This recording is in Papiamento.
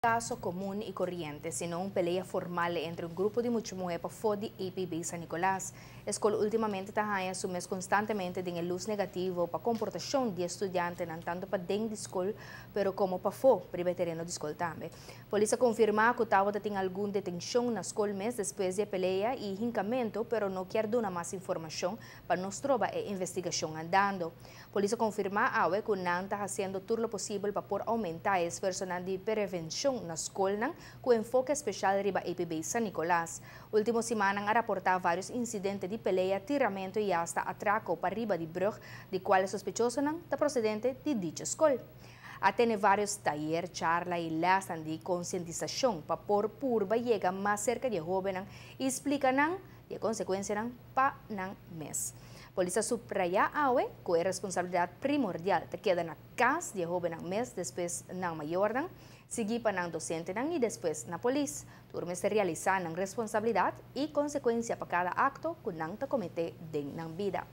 Caso comun y coriente, sino un pelea formal entre un grupo di mucha muhe pafo di EPB San Nicolas. E scol ultimamente ta haya su mes constantemente den luz negativo pa comportacion di studiantenan, tanto paden di scol, pero como pafo, riba tereno di scol tambe. Polis a confirma cu tabatin algun detencion na scol mes despues di e pelea y hincamento, pero no kier duna mas informacion pa no stroba e investigacion andando. Polis a confirma awe cu nan ta haciendo tur lo posibel pa por aumenta e esfuerso di prevencion na scol, cu enfoke special riba EPB San Nicolas. Ultimo siman a raporta varios incidente di pelea, tiramento y hasta atraco pariba di brug, di cual sospechosonan ta procedente di dicho scol. A tene varios tayer, charla y les di concientisacion pa por purba yega mas cerca di hobennan y explica nan e consecuencianan pa nan mes. Polis a subraya awe cu e responsabilidad primordial ta keda na cas di hobennan mes, despues nan mayornan, sigui pa nan docentenan y despues na polis. Tur mester realisa nan responsabilidad y consecuencia pa cada acto cu nan ta comete den nan bida.